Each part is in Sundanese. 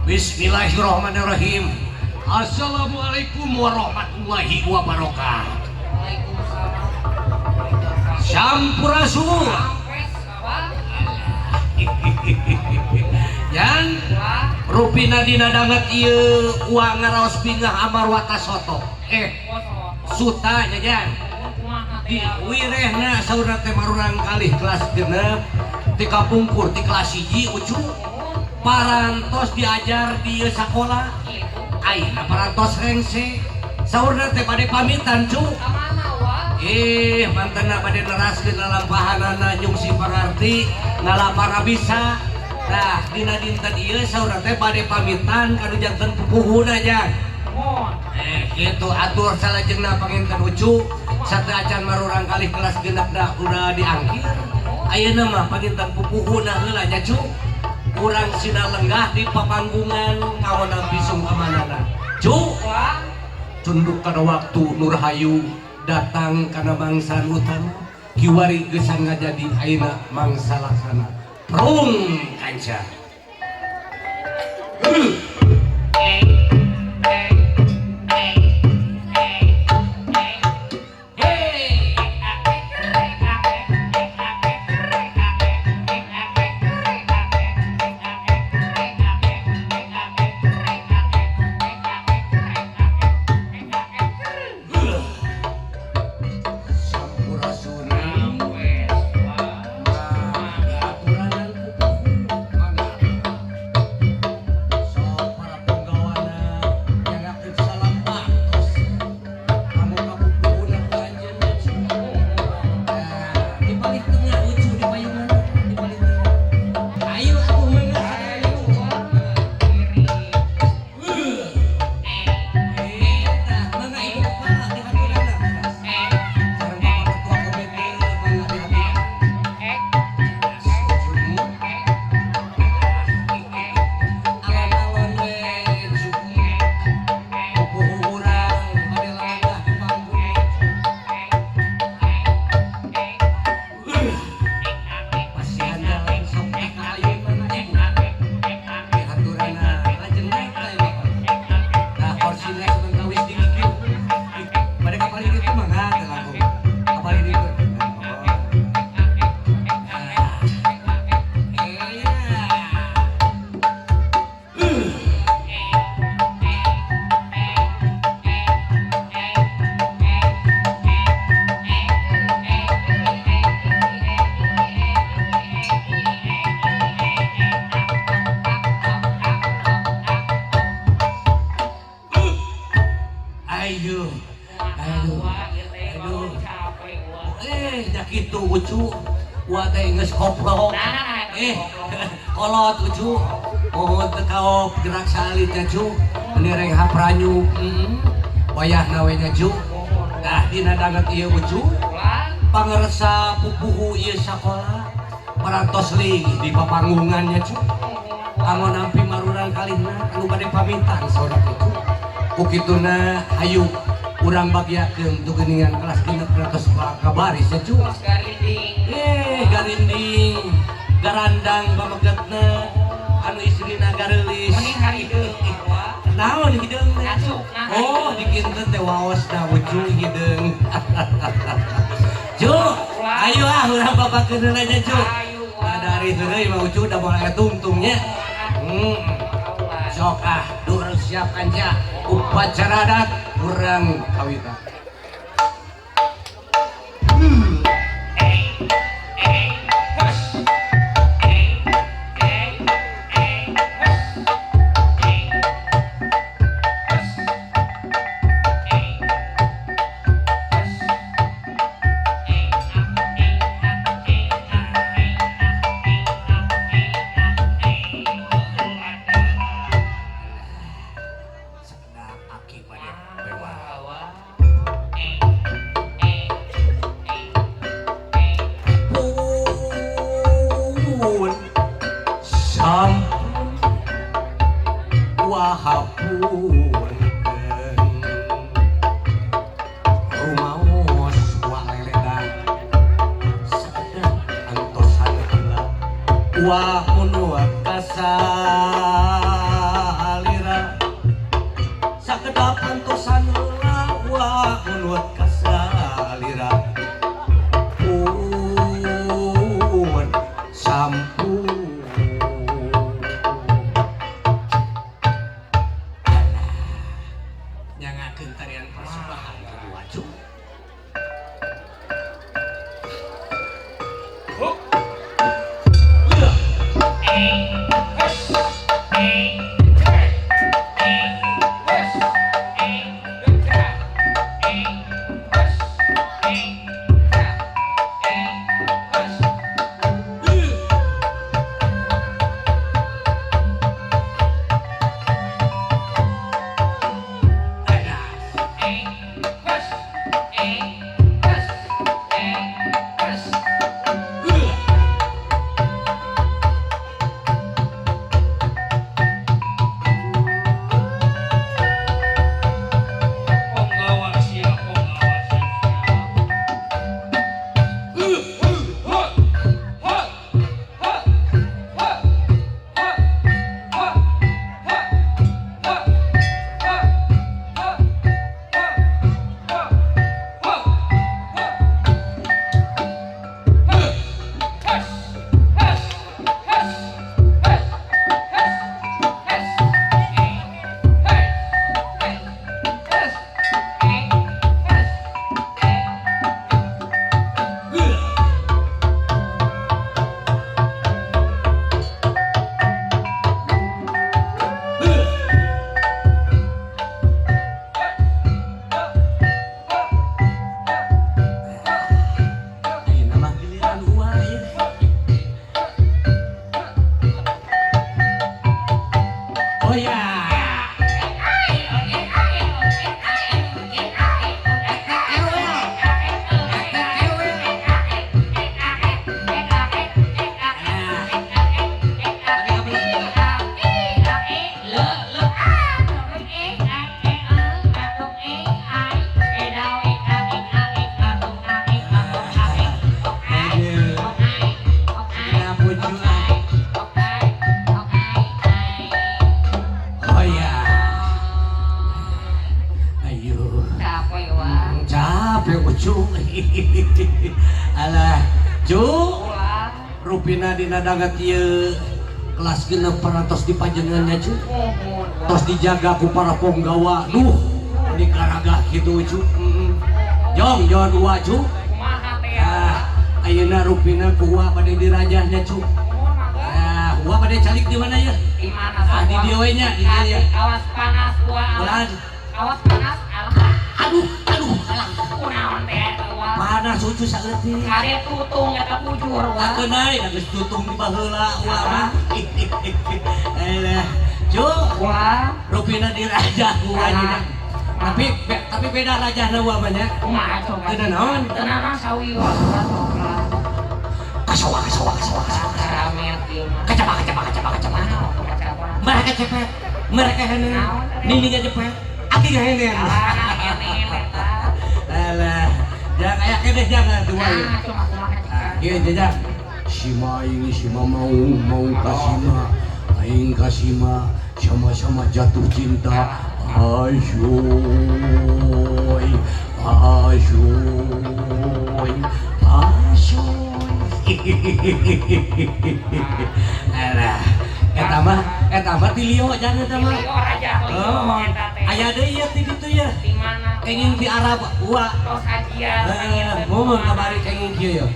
Bismillahirrahmanirrahim. Assalamualaikum warahmatullahi wabarakatuh. Sampurasun. Yang rupina dina danget ieu uang ngaraos bingah amarwata soto. Suta nya jang. Di wirehna saurna teh marurang kalih kelas 6 ti kapungkur ti kelas 1 ucu parantos diajar di ieu sakola. Ayeuna parantos rengse. Saurna teh bade pamitan cu. Mantena bade neraskeun lalampahanana nyungsi pangarti ngalapang bisa. Nah, dina dinten ieu saurna teh bade pamitan kanu janten pupuhuna jang. Kitu atur salajengna panginten ucu sateuacan marurang kalih kelas 6 da udah diangkir. Ayeuna mah panginten pupuhuna heula nya cu. Urang sina lenggah di papanggungan kahonan bisungkemanana. Cu, tunduk kana waktu Nurhayu datang kana mangsa utama kiwari geus ngajadi ayeuna mangsa laksana. Prung kanca. Sampurasun. Diaturanan pupuhu mangga. Sok para punggawana nyangakeun salam baktos. Kamu kapupuhuna ku anjeunna. Nah, di paling tengah lucu di payungan di paling tengah. Ayo atuh mangga sadaya. Tah mangga ibu kepala di haturanna. Sareng Bapak Ketua Komite mangga di haturan. Alon-alon we cu. Pupuhu urang bade lalengah di panggung. Pasihan jalan sok ka ayunana ibu. Di haturanna lajeng naik ka ieu Bapak. Nah, korsina samentawis digigit. Bade ka palih ditu mangga teu langkung. Ka palih ditu. Oh. Nah. Iya. Aduh. Aduh. Aduh. Nya kitu ucu. Wa teh geus koplok. Kolot ucu. Mohon teu kaop gerak salit nya cu. Menireng hapranyu. Wayahna we nya cu. Tah dina danget ieu ucu. Pangersa pupuhu ieu sakola parantos linggih di papanggungan nya cu. Kanggo nampi marurang kalihna anu bade pamitan saudara cu. Ku kituna hayu urang bagiakeun tu geuningan kelas 6 tos kabaris nya cu. Garinding garandang pamegetna anu istrina gareulis. Naon hideung teh? Oh, dikinten teh waosna ucu hideung. Cu, ayo ah urang babakeun heula nya cu. Dari heureuy mah ucu da moal aya tungtungnya. Sok ah, duh siap kanca. Upacara adat urang kawitan. Sakedap aki bade bewar. Pun sampun wahapunten rumaos waleleda sakedap antosan heula wa mun kasar. Ayeuna mah giliran Uwa ya. Oh ya. Aduh. Kenapa juga? Oh ya. Ayo. Capek wah. Capek Ucu. Alah, Cu. Ulah. Rupina dina danget ieu kelas 6 parantos dipajengannya, Cu. Muhun. Tos dijaga ku para ponggawa. Duh, ini garagah kitu, Cu. Jong, jong dua, Cu. Kumaha teh? Ah, ayeuna rupina ku Uwa bade dirajahnya, Cu. Muhun mangga. Ah, Uwa bade calik di mana ya? Di mana? Ah, di dieu we nya, di dieu ya. Awas panas wah. Ulah. Awas panas. Alah. Aduh, aduh, alah. Kunaon teh wah. Panas Ucu saeutik. Kare tutung eta bujur wah. Aku naik, geus tutung di baheula Uwa mah. Alah, Cu, Wah. rupina dirajah Uwa nya. Tapi beda rajahna Uwa mah nya. Kumaha coba? Teu naon? Teu naon sawios wah coklat. Kasawa, kasawa, kasawa, kasawa. Karamet ieu mah. Kacapa, kacapa, kacapa, kacapa. Naon kacapa? Mereka cepet, mereka henen. Nini cepet, aki henen. Ah, ene eta. Alah, jangan aya keneh jangan dua ya. Nah, cuma kumaha Ah, kieu jajang. Sima ini sima mau mau kasima, aing kasima sama-sama jatuh cinta. Asyuy, asyuy, asyuy. Alah, eta mah ti Lio jangan eta mah. Lio raja Lio Oh, eta teh. aya deui ieu ti ditu ya. Di mana? Kenging di Arab Uwa. Tos hajian. Eh, mun kamari kenging kieu ya.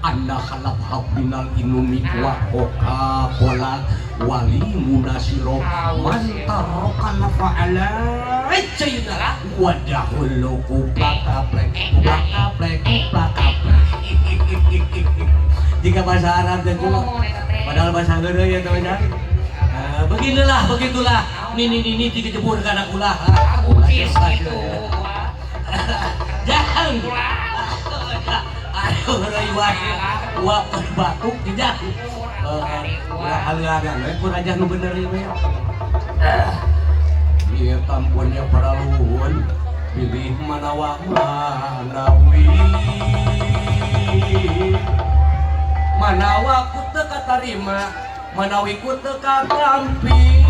Anda halap minal inumi wa coca cola wali munasiro mantaroka fa'ala cina wadahulu kuplak kaplek kuplak kaplek kuplak kaplek jika bahasa Arab dan juga padahal bahasa heureuy ya teman. Nah, beginilah begitulah nini nini dijebur karena ulah. Bucis gitu. Jangan. Aduh, heureuy wae. Wa batuk tidak. Ulah haleuangan we kur aja nu bener ieu mah. Ieu tamponnya para luhun pilih manawa manawi. Manawa ku teu katarima, manawi ku teu katampi.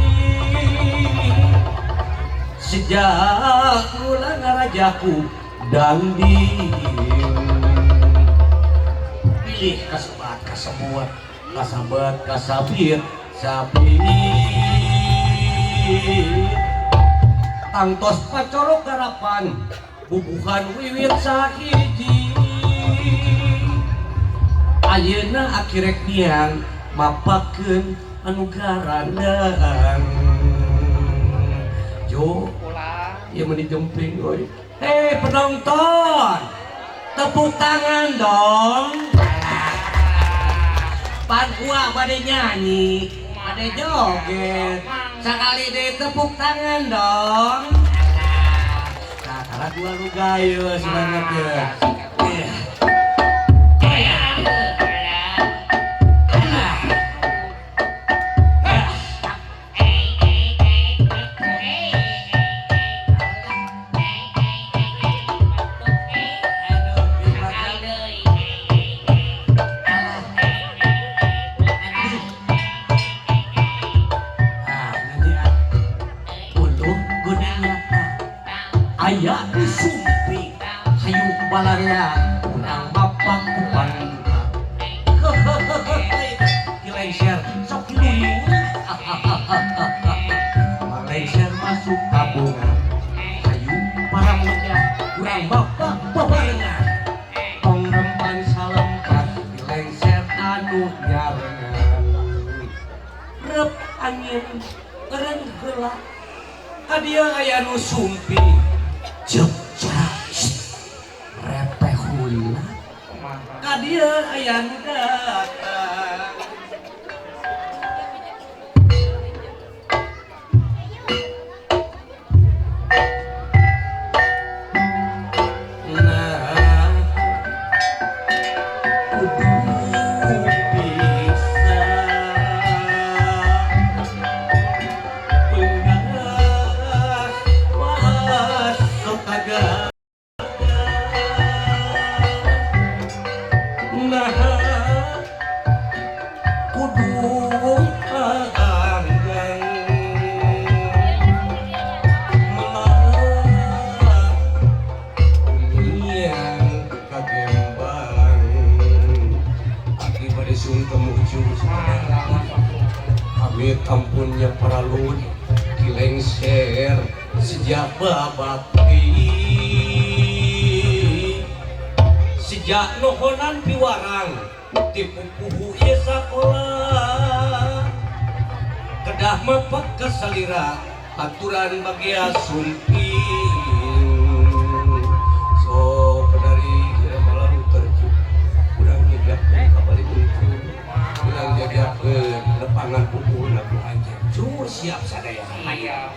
Sejak mula ngarajaku dangding pilih kasebat kasebut kasabat kasabir sapir tangtos pacorok garapan bubuhan wiwit sahiji ayeuna akirek niang mapakeun anu garandang. Jo, ieu mah dijempling euy. Hei penonton, tepuk tangan dong. Pan gua bade nyanyi, bade joget. Sekali deh tepuk tangan dong. Nah, karena gua lu gayus banget ya. Iya. Aya sumpi hayu balarea urang bapak kupang dilengser sok diluyur malengser masuk tabungan hayu para muda urang bapak babarengan tong rempan salempat dilengser anu nyarengan rep angin eureun heula ka dieu aya nu sumpi jep repeh heula ka dieu aya nu datang. Nah, kudu bisa penggah masuk agama. Nah, kudu anggang melak yang kagembang akibat sungkem ucu amit ampunnya paralun dilengser sejak babakti sejak nohonan piwarang tipupuhu ieu sakola kedah mepek kesalira aturan bagia sumping so dari malam terjuk urang nyejakkeun ka balik untung urang jajakeun lepangan pupuhna ku anjeun. Cu siap sadaya. Iya.